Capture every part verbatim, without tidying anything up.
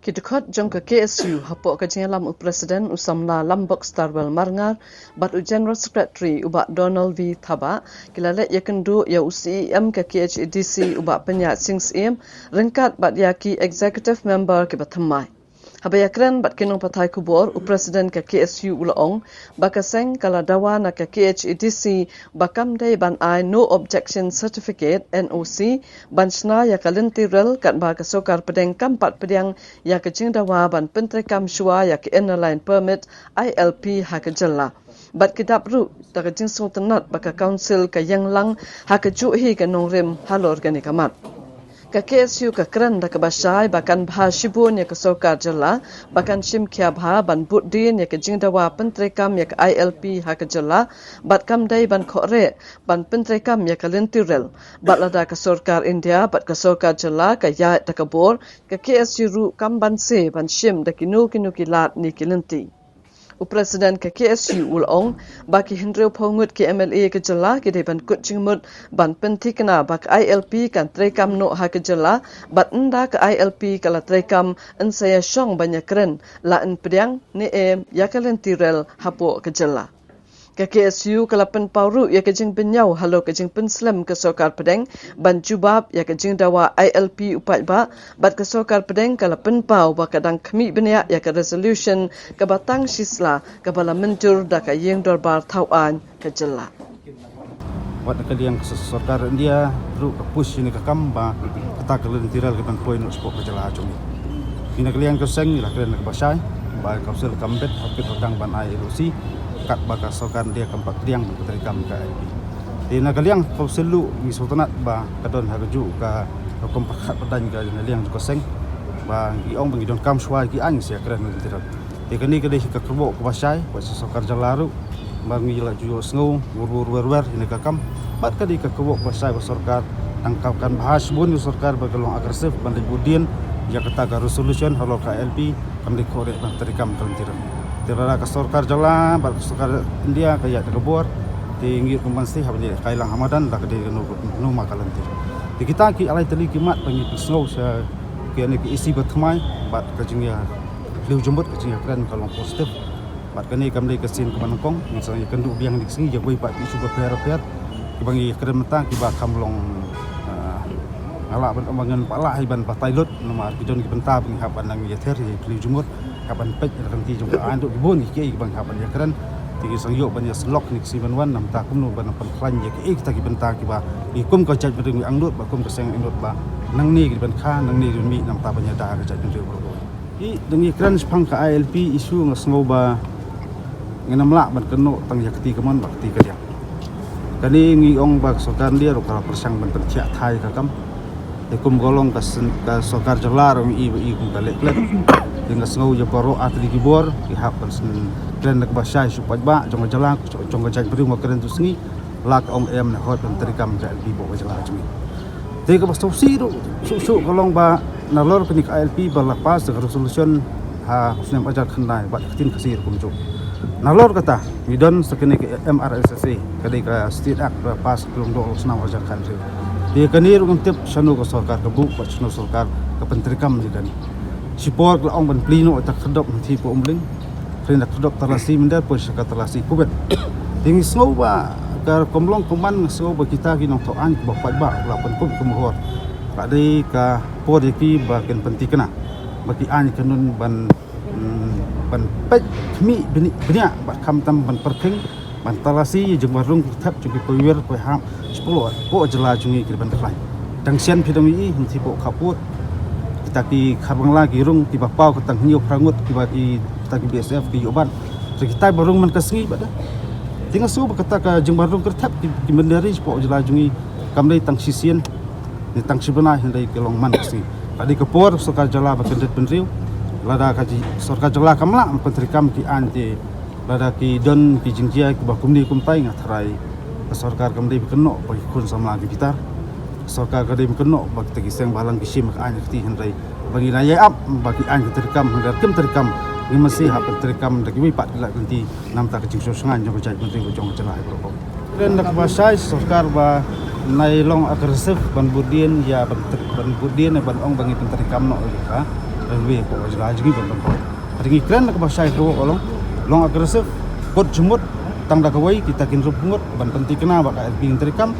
Ki dkhot jong ka K S U hapoh ka jingïalam u President u samla Lambok Starwell Marngar bad u General Secretary u Bah Donald V Thabah ki la leit ïakynduh ïa u C E M ka K H A D C u Bah Pynïaid Sing Syiem ryngkat bad ïa ki Executive Member kiba thymmai. Haba ïakren bad ki nongpathai khubor, u President ka K S U u la ong ba ka seng ka la dawa na ka K H A D C ba kam dei ban ai No Objection Certificate, N O C, ban shna ïa ka lynti rel katba ka sorkar pdeng kam pat pdiang ïa ka jingdawa ban pyntreikam shuwa ïa ka Inner Line Permit, I L P, ha ka jylla. Bad ki dap ruh da ka jingsngewtynnat ba ka Council ka ïeng lang ha kajuh hi ka nongrim halor kane ka mat. Ka K S U ka kren da kaba shai ba kan bha shibun ïa ka sorkar jylla ba kan shim khia bha ban bud dien ïa ka jingdawa pyntreikam ïa ka I L P ha ka jylla bad kam dei ban khohreh ban pyntreikam ïa ka lynti rel. Bad lada ka sorkar India bad ka sorkar jylla ka ïaid da ka bor, ka K S U ruh kam banse ban shim da kino kino ki lad ne ki lynti. U President ka K S U u la ong ba ki hynriewphew ngut ki M L A ka jylla ki dei ban kut jingmut ban pynthikna ba ka I L P kan treikam noh ha ka jylla bad ynda ka I L P ka la treikam, yn sa ïashong ban ïakren la yn pdiang ne em ïa ka lynti rel hapoh ka jylla. Ka K S U ka la pynpaw ruh ïa ka jingbynñiaw halor ka jingpynslem ka sorkar pdeng ban jubab ïa ka jingdawa I L P u paidbah bad ka sorkar pdeng ka la pynpaw ba ka dang khmih bniah ïa ka resolution kaba tang shisla kaba la mynjur da ka ïing dorbar thaw aiñ ka jylla. Wat na ka liang ka sorkar India ruh ka push ïa ka kam ba kata ka lynti rel ka ban poi noh shapoh ka jylla jong ngi. Ïa na ka liang ka seng la kren kaba shai ba ka sel kam bet hapit hapdang ban ai N O C katba ka sorkar India kam pat pdiang ban treikam ka I L P. Te na ka liang ka sel ruh ngi sngewtynnat ba ka don ha kajuh ka rukom pyrkhat pyrdain ka na liang ka seng ba ngi ong ba ngi donkam shuwa ki aiñ sa kren lynti rel. Te kane ka dei ka kyrwoh kaba shai ba sha sorkar jylla ruh ba ngi la ju sngew wur wur wer wer ïa ka kam. Bad ka dei ka kyrwoh kaba shai ba sorkar tang ka kan bha shibun ïa sorkar ba ka long aggressive ban leit bud dien ïa kata ka resolution halor ka I L P kam dei khohreh ban treikam ka lynti rel. Te lada ka sorkar jylla bad ka sorkar India ka ïaid da ka bor, te ngi ruh kum ban sdei haba ngi kai lang ha madan la ka dei kano kano ma ka lynti. Te kita ki ar lai tylli ki mat ba ngi pynsngew sha ki ane ki E C ba thymmai bad ka jingïa khliew jingmut ka jingïakren ka long positive. Bad kane kam dei ka sien kaba nyngkong, ngi sa ïakynduh biang ïa ki sngi ïa kiwei pat ki issue bapher bapher kiba ngi ïakren mynta kiba kham long, ah, nga lah ban ong ba ngan pat lah hi ban batai lut namar ki don ki bynta ba ngi hap ban nang ïather ïa ki khliew jingmut, hap ban peit ïa ka lynti jong ka aiñ ruh ki bun ki kiei kiba ngi hap ban ïakren. Te ngi sa ïoh ban ïasyllok ïa ki sngi ban wan namar kumno ban pynkhlaiñ ïa kiei kita ki bynta kiba ngi kum ka jaitbynriew ngi angnud bad kum ka seng angnud ba nangne ki ban kha nangne ki ban mih namar ban ïada ka jaitbynriew baroh. Te da ngi kren shaphang ka I L P issue nga sngew ba ngin ym lah ban kynnoh tang ïa kti kamon bad kti kadiang. Kane ngi ong ba ka sorkar India ruh ka la pyrshang ban pynthiah thai ka kam. Te kum ka long ka syn-, ka sorkar jylla ruh ngi i ba i kum ka leh klet. Te nga sngew ïa baroh ar tylli ki bor ki hap ban syn kren da kaba shai sha u paidbah jong ka jylla, jong ka jaitbynriew, nga kren tu sngi la ka ong em ne hooid ban treikam ka I L P hapoh ka jylla jong ngi. Te kaba sngewsih ruh shuh shuh ka long ba nalor kane ka I L P ba la pass da ka resolution ha u snem arhajar khyndai bad ka ktien Khasi ruh kumjuh. Nalor kata ngi don sa kane ka M R S S A, ka dei ka State Act ba pass ka lyngdoh u snem arhajar khathynriew. Te kane ruh ngim tip shano ka sorkar ka buh bad shano sorkar ka pyntreikam ïa kane. Shipor ka la ong ban plie noh ïa ka khyrdop hangtei hapoh Umling, plie na ka khyrdop Talasi mynder poi sha ka Talasi Kubet. Te ngi sngew ba ka rukom long kumne, nga sngew ba kita ki nongthoh aiñ kiba paidbah la pynkup kum hor, ka dei ka por ïa ki ba kin pynthikna ba ki aiñ ki kynnoh ban, mm, ban peit khmih bniah, bniah bad khamtam ban pyrkhing, ban talasi ïa jingwan rung kyrthep jong ki poiwir poihap shapoh, poh jylla jong ngi ki ban khlaiñ. Tang shen phi dang ïohi hangtei hapoh khappud kita ki khar Bangla ki rung kiba paw ka tang hynñiew phra ngut kiba ki, kita ki B S F ki ïoh ban. Te kita ba rung man ka sngi bad da. Te nga sngew ba kata ka jingwan rung kyrthep ki, ki mynder shapoh jylla jong ngi kam dei tang shisien ne tang shi bnai, hynrei ka long man ka sngi. Ka dei ka por sorkar jylla ba kyndit bynriew. Lada ka ji-, sorkar jylla kam lah ban pyntreikam ki aiñ te lada ki don ki jingjia kiba kumne kumtai, nga tharai ka sorkar kam dei ba kynnoh ba ki khun samla ki bitar. Sorkar ka dei ba kynnoh ba kita ki seng bhalang ki shim ka aiñ ka kti, hynrei ba ngi la ïa ap ba ki aiñ ki treikam, hynrei kim treikam, ngi mynsiem hap ban treikam da kiwei pat ki lad ki lynti namar ka jingsngewsih jong ka jaitbynriew jong ka jylla hi baroh. Kren da kaba shai sorkar ba nai long aggressive ban bud dien ïa ban tre-, ban bud dien ban ong ba ngi pyntreikam noh ïa ka. Railway hapoh jylla jong ngi ban pynpaw. Hynrei ngi kren da kaba shai kyrwoh ka long, long aggressive, kut jingmut, tang da kawei kita kin rup ngut ban pynthikna ba ka I L P ngin treikam.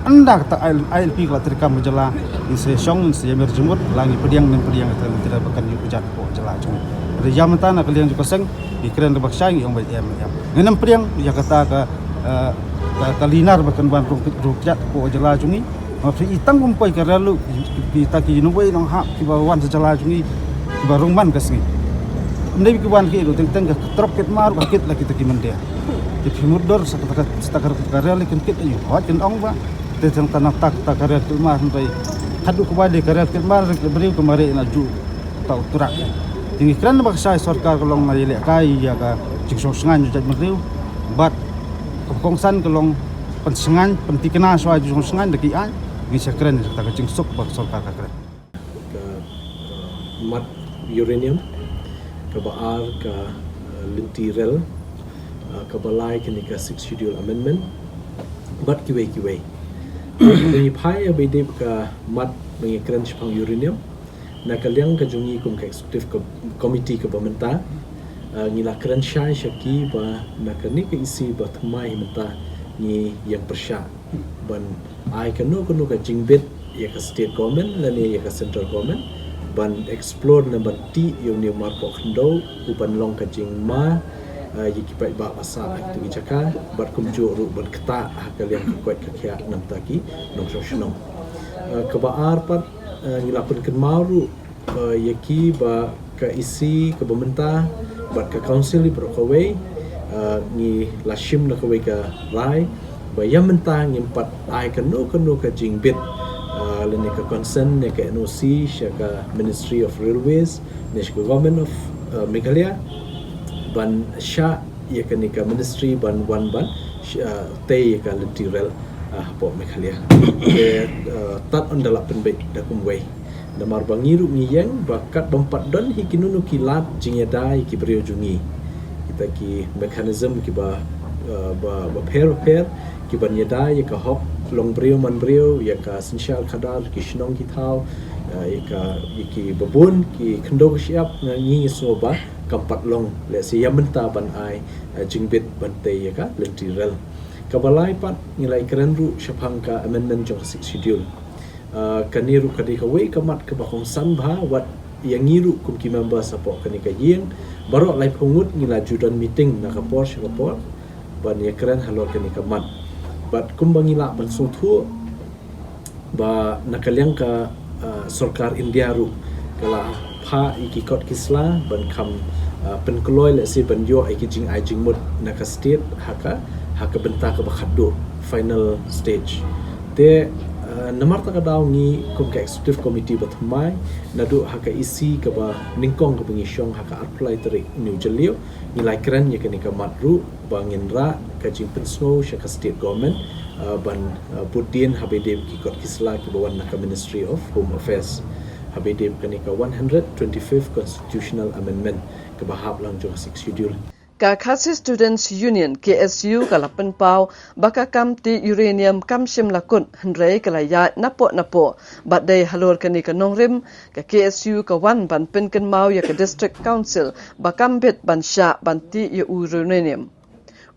Ynda kata I L P ka la treikam ka jylla, ngin sa shong, ngin sa ïamir jingmut, la ngi pdiang, ngin pdiang ïa ka lynti ba kan ïoh kjat hapoh jylla jong ngi. Hynrei ïa mynta na ka liang jong ka seng, ngi kren da kaba shai, ngi ong ba em, em. Ngin ym pdiang ïa kata ka, eh, ka, ka linar ba kan wan rung, rung kjat hapoh jylla jong ngi. Hynrei i tang kum poi ka rel ruh, kita ki nongwei nonghap kiba wan sha jylla jong ngi, kiba rung man ka sngi. Ym dei ki wan ki ruh, teng teng ka trok kit mar, ka kit la kita ki mynta. Ki phi mutdur sa kata ka, sa kata ka rel kin kit aïu. Hooid kin ong ba. Te tang tang na tak tak ka rel kit mar hynrei. Haduh kaba dei ka rel kit mar, ka briew ka mare na ju ta u trak. Te ngi kren ba ka shai sorkar ka long na ïalehkai ïa ka jingshong shngaiñ jait bynriew. Bad ka kongsan ka long pynshngaiñ, pynthikna shuwa jingshong shngaiñ da ki aiñ, ngi sa kren ïa kata ka jingsuk ba ka sorkar ka kren. Ka, uh, mat uranium, kaba ar ka, uh, lynti rel, uh, kaba lai kane ka Sixth Schedule Amendment, bad kiwei kiwei. Ngi phai ïa ba dei ka mat ba ngi kren shaphang uranium, na ka liang ka jong ngi kum ka executive co-, committee kaba mynta, uh, ngi la kren shai sha ki ba na kane ka issue ba thymmai hi mynta ngi ïeng pyrshah ban ai kano kano ka jingbit ïa ka state government lane ïa ka central government ban explore ne ban tih ïa une u marpoh khyndew u ban long ka jingma, eh, ïa ki paidbah ba sah ha kitu ki jaka bad kumjuh ruh ban ktah ha ka liang ka koit ka khiah na bynta ki nongshong shnong. Eh, kaba ar pat, eh, ngi la pynkynmaw ruh, eh, ïa ki ba ka E C kaba mynta bad ka council baroh kawei, eh, ngi la shim na kawei ka rai ba ïa mynta ngim pat ai kano kano ka jingbit, eh, lane ka consent ne ka N O C sha ka Ministry of Railways ne sha ka Government of, eh, Meghalaya ban shah ïa kane ka ministry ban wan ban sh-, eh, tei ïa ka lynti rel, eh, hapoh Meghalaya. Te, eh, tad ynda la pynbeit da kumwei. Namar ba ngi ruh ngi ïeng ba kat bym pat don hi kino kino ki lad jingïada ïa ki briew jong ngi. Kita ki mechanism kiba, eh, ba, bapher bapher kiban ïada ïa ka hok long briew man briew, ïa ka synshar khadar, ki shnong ki thaw, eh, ïa ka, ïa kiba bun ki khyndew ki shyiap, nga, ngi sngew ba kam pat long lehse ïa mynta ban ai, eh, jingbit ban tei ïa ka lynti rel. Kaba lai pat ngi la ïakren ruh shaphang ka amendment jong ka Sixth Schedule. Ah, kane ruh ka dei kawei ka mat kaba kongsan bha wat ïa ngi ruh kum ki members hapoh kane ka ïing. Baroh laiphew ngut ngi la ju don meeting na ka por sha ka por ban ïakren halor kane ka mat. Bad kumba ngi lah ban sngewthuh ba na ka liang ka, ah, sorkar India ruh ka la phah ïa ki kot ki sla ban kham, ah, pynkloi lehse ban ïoh ïa ki jingai jingmut na ka state ha ka, ha ka bynta kaba khatduh, final stage. Te, ah, namar kata ka daw ngi kum ka executive committee ba thymmai naduh ha ka E C kaba nyngkong kaba ngi shong ha ka arphew lai tarik une u Jylliew ngi la ïakren ïa kane ka mat ruh ba ngin rah ka jingpynsngew sha ka state government, ah, ban, ah, bud dien haba ïadei bad ki kot ki sla kiba wan na ka Ministry of Home Affairs haba ïadei bad kane ka one hundred twenty-fifth Constitutional Amendment kaba hap lang jong ka Sixth Schedule. Ka Khasi Students Union, K S U, ka la pynpaw ba ka kam tih uranium kam shym la kut, hynrei ka la ïaid napoh napoh. Bad dei halor kane ka nongrim ka K S U ka wan ban pynkynmaw ïa ka District Council ba kam bit ban shah ban tih ïa u uranium.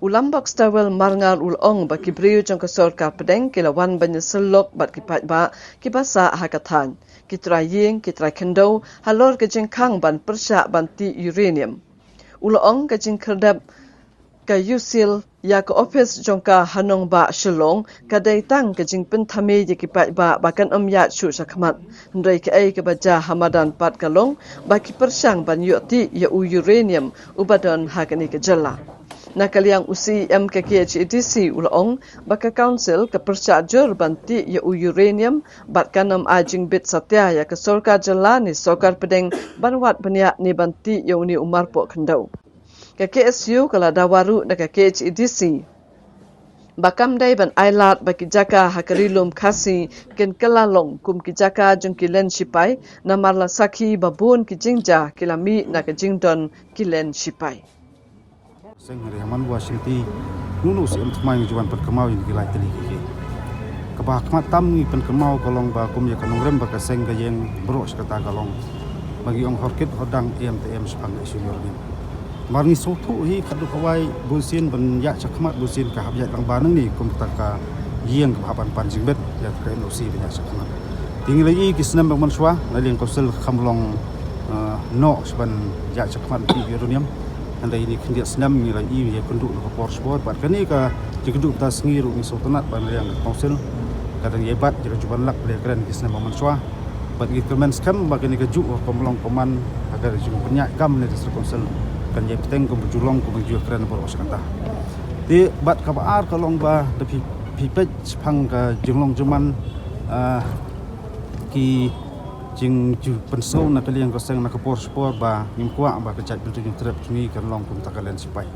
U Lambok Stawell Marngar u la ong ba ki briew jong ka sorkar pdeng ki la wan ban ïasyllok bad ki paidbah kiba sah ha ka thaiñ, ki trai ïing, ki trai khyndew, halor ka jingkhang ban pyrshah ban tih uranium. U la ong ka jingkhyrdep ka U C I L ïa ka ophis jong ka ha nongbah Shillong ka dei tang ka jingpynthame ïa ki paidbah ba kan ym ïaid shuh sha khmat. Hynrei kaei kaba jia ha madan pat ka long ba ki pyrshang ban ïoh tih ïa u uranium uba don ha kane ka jylla. Na ka liang u C E M ka K H A D C u la ong ba ka council ka pyrshah jur ban tih ïa u uranium bad kan ym ai jingbit satia ïa ka sorkar jylla ne sorkar pdeng ban wad bniah ne ban tih ïa une u marpoh khyndew. Ka K S U ka la dawa ruh na ka K H A D C ba kam dei ban ai lad ba ki jaka ha ka Ri Lum Khasi kin kylla long kum ki jaka jong ki len shipai, namar la sakhi ba bun ki jingjia ki la mih na ka jingdon ki len shipai. Seng hynrei ha man ba shim ti, nunu siem thymmai ngi ju wan pynkynmaw ïa ki lai tylli ki ki. Kaba ha khmat tam ngi pynkynmaw ka long ba kum ïa ka nongrim ba ka seng ka ïeng baroh shi katta ka long Ba ngi ong hor kit hor dang em te em shaphang ka issue uranium. Namar ngi sngewthuh hi ka dei kawei bunsien ban ïaid shakhmat bunsien ka hap ïaid lang ba nangne kum kata ka ïing kaba hap ban pan jingbit ïa ka N O C ban ïaid shakhmat. Te ngi la ïohi ki snem ba mynshuwa na liang council kam long, eh, noh shaban ïaid shakhmat ki uranium. Hynrei ïa kine khyndiat snem ngi la ïohi ïa kynduh na ka por shipor bad kane ka jingkynduh mynta sngi ruh ngi sngewtynnat ba na liang ka council ka dang ïa bat ïa ka juh ban lak ba la kren ki snem ba mynshuwa. Bad ngi kyrmen skhem ba kane ka juh ka long ka man ha ka jingpynïaid kam na District Council kan ïa bteng kum ba ju long kum ba ju kren baroh shi katta. Te bad kaba ar ka long ba da phi, phi peit shaphang ka jinglong jingman, ah, ki jingjupynsngew na ka liang ka seng na ka por shi por ba ngim kwah ba ka jaitbynriew Hynñiewtrep jong ngi kan long kum ta ka len sipai.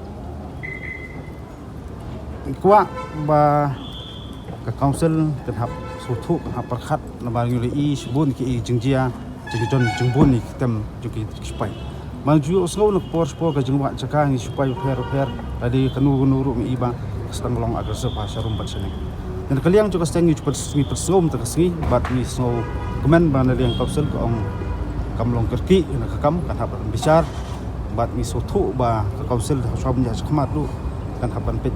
Kwah ba ka council kan hap sngewthuh kan hap pyrkhat namar ngi la ïohi shibun ki jingjia jingjia jingbun ïa ki tem jong ki sipai. Ba ngi ju sngew na ka por shi por ka jingwah jaka ngi sipai pher pher lada kano kano ruh ngi ïohi ba ka sdang long aggressive ha sharum bad shaneng. Na ka liang jong ka seng ngi ju pyn, ngi pynsngew mynta ka sngi bad ngi sngewkmen ba na liang council ka ong kam long kyrkieh na ka kam kan hap ban bishar. Bad ngi sngewthuh ba ka council ha shuwa ban ïaid shakhmat ruh kan hap ban peit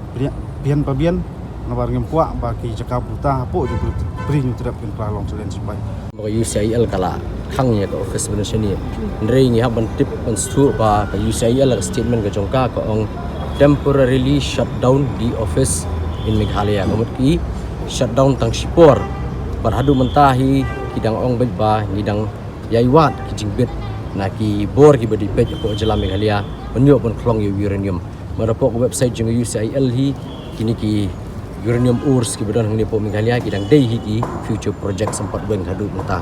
bian pa bian namar ngim kwah ba ki jaka buta hapoh jong ka ri Hynñiewtrep kin kylla long challenge sipai. Ba ka U C I L ka la khang ïa ka office ban shane. Hynrei ngi hap ban tip ban sngewthuh ba ka U C I L ka statement ka jong ka ka ong temporarily shut down the office in Meghalaya. Ka mut ki shut down tang shipor. Bad haduh mynta hi ki dang ong beit ba ngi dang ïai wad ki jingbit na ki bor kiba dei peit hapoh jylla Meghalaya ban ïoh ban khlong ïa u uranium. Bad hapoh ka website jong ka U C I L hi kine ki uranium ores kiba don hangne hapoh Meghalaya ki dang dei hi ki future projects, ym pat weng haduh mynta.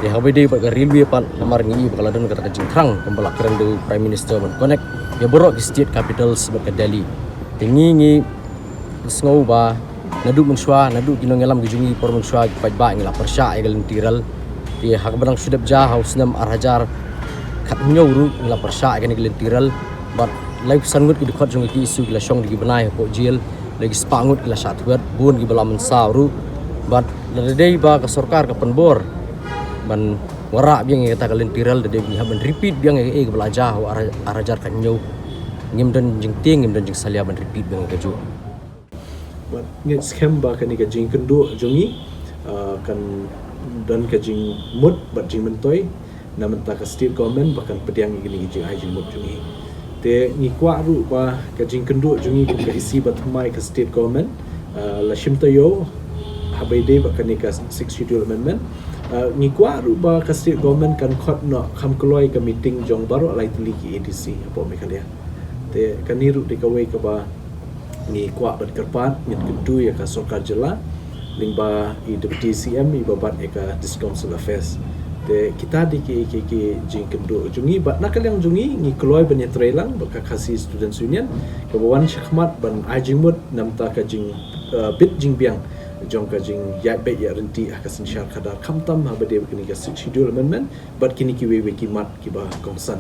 Te haba ïadei bad ka railway pat namar ngi ïohi ba ka la don kata ka jingthrang kumba la kren da u Prime Minister ban connect ïa baroh ki state capitals bad ka Delhi. Te ngi ngi sngew ba naduh mynshuwa, naduh ki nongïalam ki jong ngi por mynshuwa ki paidbah ngi la pyrshah ïa ka lynti rel. Te ha kaba dang shu dep jia ha u snem ar hajar khathynñiew ruh ngi la pyrshah ïa kane ka lynti rel. Bad laiphew san ngut ki dkhot jong ka K S U ki la shong da ki bnai hapoh jel, lada ki spah ngut ki la shah thwet, bun kiba la mynsaw ruh. Bad lada dei ba ka sorkar ka pynbor ban wanrah biang ïa kata ka lynti rel, da dei ba ngi hap ban repeat biang ïa kaei kaba la jia ha u ar, ar hajar khathynñiew. Ngim don jingtieng, ngim don jingsalia ban repeat biang ïa kajuh. Bad ngi ngeit skhem ba kane ka jingkynduh jong ngi, ah, kan don ka jingmut bad jingmyntoi na mynta ka state government ba kan pdiang ïa kine ki jingai jingmut jong ngi. Te ngi kwah ruh ba ka jingkynduh jong ngi kum ka E C bathymmai ka state government, ah, la shim taïew haba ïadei bad kane ka Sixth Schedule Amendment. Ah, ngi kwah ruh ba ka state government kan khot noh kham kloi ka meeting jong baroh lai tylli ki A D C hapoh Meghalaya. Te kane ruh dei kawei kaba ngi kwah ban kyrpad, ngin kyntu ïa ka sorkar jylla lyngba i Deputy C M iba bat ïa ka District Council Affairs. Te kita dei ki, ki, ki jingkynduh jong ngi bad na ka liang jong ngi ngi kloi ban ïatreilang bad ka Khasi Students Union kaba wan shakhmat ban ai jingmut na bynta ka jing, eh, bit jingbiang jong ka jingïaid beit ïaid ryntih ha ka synshar khadar khamtam haba ïadei bad kane ka Sixth Schedule Amendment bad kine kiwei wei ki mat kiba kongsan.